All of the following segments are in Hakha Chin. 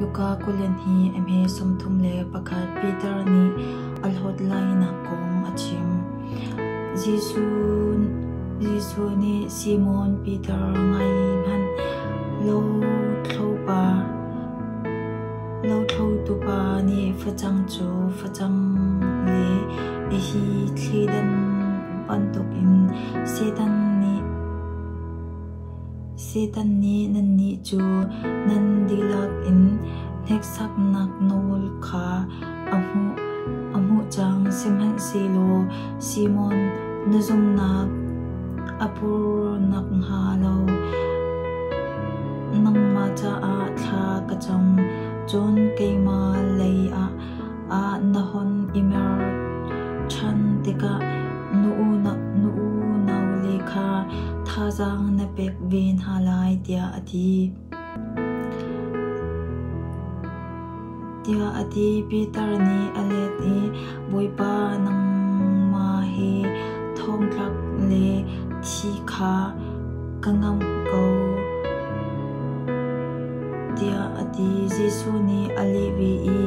Luka 22 a hme 31 Peter nih a hlawt lainak kong a chim. Jesuh nih Simon Peter ngai hmanh, lothlotupa nih facang cu facang le a hi thleidan bantukin Satan nih nannih cu nan dihlak in hneksaknak nawl kha a hmuh cang. Sihmanhsehlaw Simon, na zumhnak a pur nakhnga lo nangmah caah thla ka cam. Cun keimah lei ah na hon i mer ṭhan tikah na unaule kha thazaang na pek ve hna lai, tiah a ti. Tiah a ti. Peter nih a let i, Bawipa, nangmah he thongtlak le thi kha ka ngamh ko, tiah a ti. Jesuh nih a leh ve i,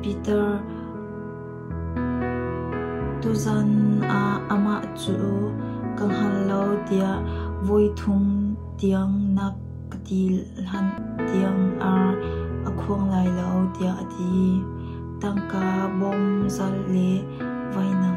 Peter, tuzan ah amah cu ka hngal lo tiah voithum tiang na ka ti hlan tiang ar a khuang lai lo, tiah a ti. Tangka bawm zal le vainam.